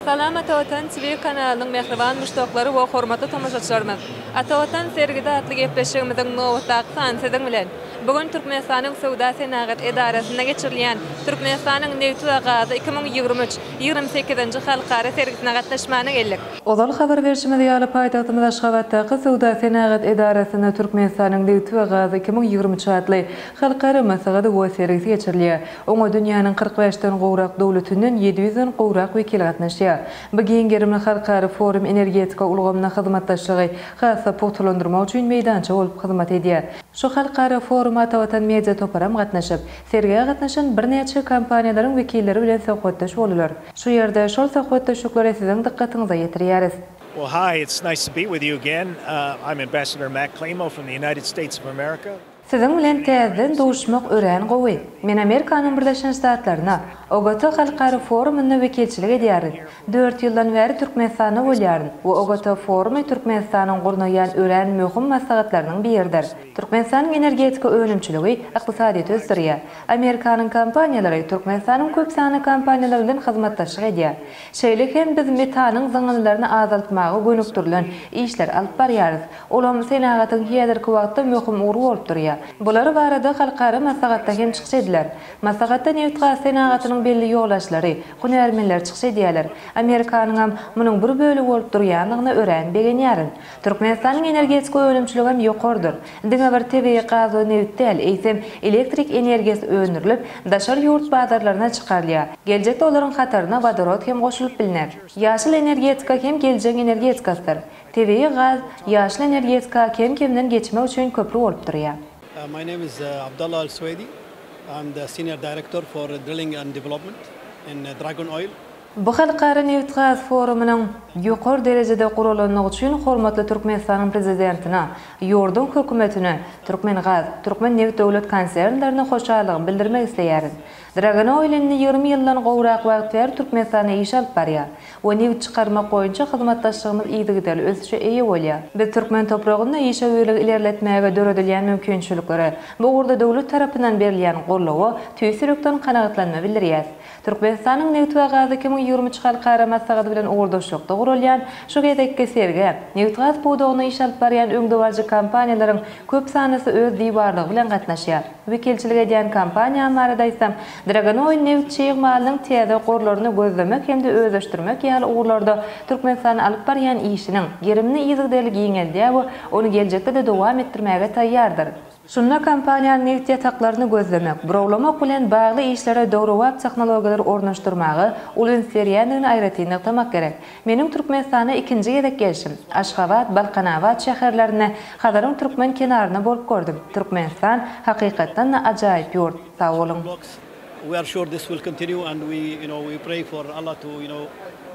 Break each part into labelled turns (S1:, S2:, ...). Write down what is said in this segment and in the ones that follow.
S1: Salam Ata Watan TV kanalynyň mähriban muşdaklary we hormatly tomaşaçylarymyz! Ata Watan sergisi atly gepleşigimiziň nobatdaky sany siziň bilen. Bu gün Türkmenistanyň Söwda-senagat edarasynda geçirilýän Türkmenistanyň nebti we gazy 2023, 28-nji halkara sergisine gatnaşmana geldik. Ozal habar berşimiz ýaly, paýtagtymyz Aşgabatdaky Söwda-senagat edarasynda Türkmenistanyň nebti we gazy 2023 atly halkara maslahaty we sergisi geçirilýär. Oňa dünýäniň 45 den gowrak döwletinden 700 den gowrak wekil gatnaşýar. Bu giň gerimli halkara forum energetika ulgamynda hyzmatdaşlygy has-da pugtalandyrmak üçin meýdança bolup hyzmat edýär. Şu halkara foruma Atavatan Media toparam gatnaşyp, sergä gatnaşan birnäçe kompaniýalaryň wekilleri bilen söhbetdeş boldular. Şu ýerde şol söhbetdeşlikleri siziň dykgatyňyza ýetirýäris.
S2: Well, hi, it's nice to be with you again. Uh, I'm Ambassador Matt Klimo from the United States of America.
S1: Siziň bilen täzeden duşmak örän gowy. Men Amerikanyň Birleşen Ştatlaryna, OGT halkara forumynda wekilçilik edýärin. Dört ýyldan bäri Türkmenistanda bolýaryn we OGT forumy Türkmenistanyň gurnaýan örän möhüm maslahatlarynyň biridir. Türkmenistanyň energetika önümçiligi ykdysadyýeti ösdürýär. Amerikanyň kompaniýalary Türkmenistanyň köp sanly kompaniýalary bilen hyzmatdaşlyk edýär. Şeýle hem biz metanyň zyňyndylaryny azaltmaga gönükdirilen işleri alyp barýarys. Olam senagatyň häzirki wagtda möhüm ugry bolup durýar. Bular barada halkara maslahatda hem çykyş ediler. Maslahatda nebit-gaz senagatynyň belli ýolbaşçylary, hünärmenler çykyş edýärler. Amerikanyňam munuň bir bölegi bolup durýandygyna örän begenýärin. Türkmenistanyň energetika önümçiligem ýokarydyr. Diňe bir tebigy gaz we nebit däl, eýsem, elektrik energiýasy öndürilip, daşary ýurt bazarlaryna çykarylýar. Geljekde olaryň hataryna wodorod hem goşulyp bilner. Ýaşyl energetika hem geljegiň energetikasydyr. Tebigy gaz ýaşyl energetika kem-kemden geçmek üçin köpri bolup durýar.
S3: My name is Abdullah Al Suwaidi. I'm the Senior Director for Drilling and Development in Dragon Oil.
S1: Bu halkara nebitgaz forumynyň ýokary derejede guralandygy üçin hormatly Türkmenistanyň Prezidentine, ýurduň Hökümetine, Türkmengaz, Türkmennebit döwlet konsernlerine hoşallygymy bildirmek isleýärin. Dragon Oil indi 20 ýyldan gowrak wagt bäri Türkmenistanda iş alyp barýar we nebit çykarmak boýunça hyzmatdaşlygymyz yzygiderli ösüşe eýe bolýar. Biz türkmen topragynda işewürligi ilerletmäge döredilýän mümkinçiliklere, bu ugurda döwlet tarapyndan berilýän goldawa tüýs ýürekden kanagatlanma bildirýäs. Türkmenistanyň nebit we gaz 2023 halkara maslahaty bilen ugurdaşlykda guralýan şu gezekki sergä nebitgaz pudagynda iş alyp barýan öňdebaryjy kompaniýalaryň köp sanlysy öz diwarlygy bilen gatnaşýar. Wekilçilik edýän kompaniýam barada aýtsam, Dragon Oil nebit çig malynyň täze gorlaryny gözlemek hem-de özleşdirmek ýaly ugurlarda Türkmenistan alyp barýan işiniň gerimini yzygiderli giňeldýär we ony geljekde-de dowam etdirmäge taýýardyr. Şunda kompaniýanyň nebit ýataklaryny gözlemek, burawlamak bilen bagly işlere döwrebap tehnologiýalary ornaşdyrmaga uly üns berýändigini aýratyn nygtamak gerek. Meniň Türkmenistana ikinji gezek gelşim. Aşgabat, Balkanabat şäherlerinde, Hazaryň türkmen kenarynda bolup gördüm. Türkmenistan, hakykatdan-da ajaýyp ýurt. Sag boluň!
S3: We are sure this will continue and we you know we pray for Allah to you know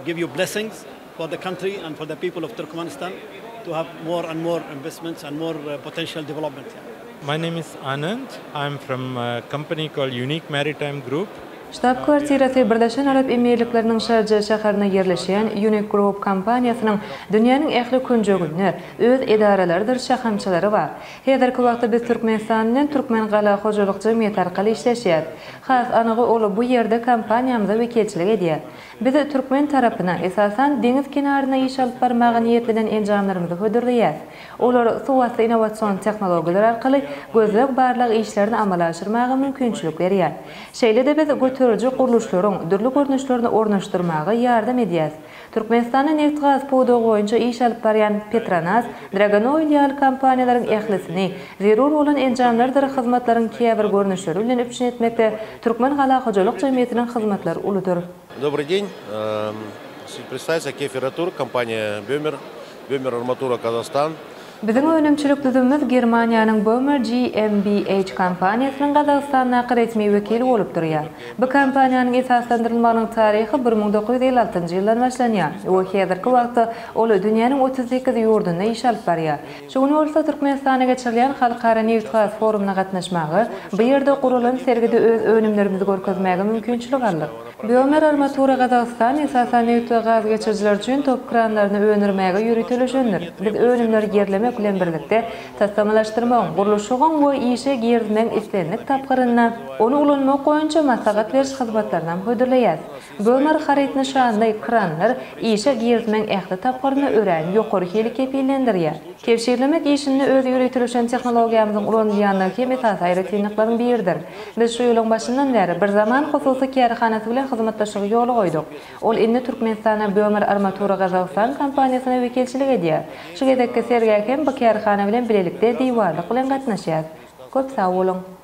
S3: give you blessings for the country and for the people of Turkmenistan to have more and more investments and more potential development.
S4: My name is Anand. I'm from a company called Unique Maritime Group.
S1: Ştab-kwartirasy Birleşen Arap Emirlikleriniň Şarja şäherinde ýerleşýän Unique Group kompaniýasynyň dünýäniň ähli künjeginde öz edaralarydyr şahamçalary bar. Häzirki wagtda biz Türkmenistan bilen Türkmengala hojalyk jemgyýeti arkaly işleşýäris. Has anygy ol bu ýerde kompaniýamyza wekilçilik edýär. Biz türkmen tarapyna, esasan, deňiz kenarynda iş alyp barmaga niýetlenen enjamlarymyzy hödürleýäris. Olar suwasty innowasion tehnologiýalar arkaly gözleg-barlag işlerini amala aşyrmaga mümkinçilik berýär. Şeýle-de biz göteriji gurluşlaryň dürli görnüşlerini ornaşdyrmaga ýardam edýäris. Türkmenistanda nebitgaz pudagy boýunça iş alyp barýan Petronas, Dragon Oil ýaly kompaniýalaryň ählisini zerur bolan enjamlardyr hyzmatlaryň käbir görnüşleri bilen üpjün etmekde Türkmengala hojalyk jemgyýetiniň hyzmatlary uludyr.
S5: Добрый день. Представиться Кефираtur, компания Böhmer, Böhmer Armatura Казахстан.
S1: Biziň önümçilik düzümimiz Germaniýanyň Böhmer GmbH kompaniýasynyň Gazagystandaky resmi wekili bolup durýar. Bu kompaniýanyň esaslandyrylmagynyň taryhy 1956-njy ýyldan başlanýar we häzirki wagtda ol dünýäniň 38 ýurdunda iş alyp barýar. Şu gün bolsa Türkmenistanda geçirilýän Halkara nebitgaz forumyna gatnaşmaga, bu ýerde guralan sergide öz önümlerimizi görkezmäge mümkinçilik aldyk. Bömer Armatura Gazagystan esasan nebit we gaz geçirijiler üçin top kranlaryny öndürmäge ýöriteleşendir. Biz önümleri ýerlemek bilen birlikde, taslamalaşdyrmagyň, gurluşygyň we işe girizmegiň islendik tapgyrynda ony ulanmak boýunça maslahat beriş hyzmatlarynam hödürleýäris. Bömer haryt nyşanly kranlar işe girizmegiň ähli tapgyrynda örän ýokary hili kepillendirýär. Kebşirlemek işinde öz ýöriteleşen tehnologiýamyzyň ulanylýandygy hem esasy aýratynlyklaryň biridir. Biz şu ýylyň başyndan bäri Bir Zaman hususy kärhanasy bilen hyzmatdaşlygy ýola goýduk. Ol indi Türkmenistanda Bömer Armatura Gazagystan kompaniýasyna wekilçilik edýär. Şu gezekki sergä hem bu kärhana bilen bilelikde diwarlyk bilen gatnaşýarys. Köp sag boluň!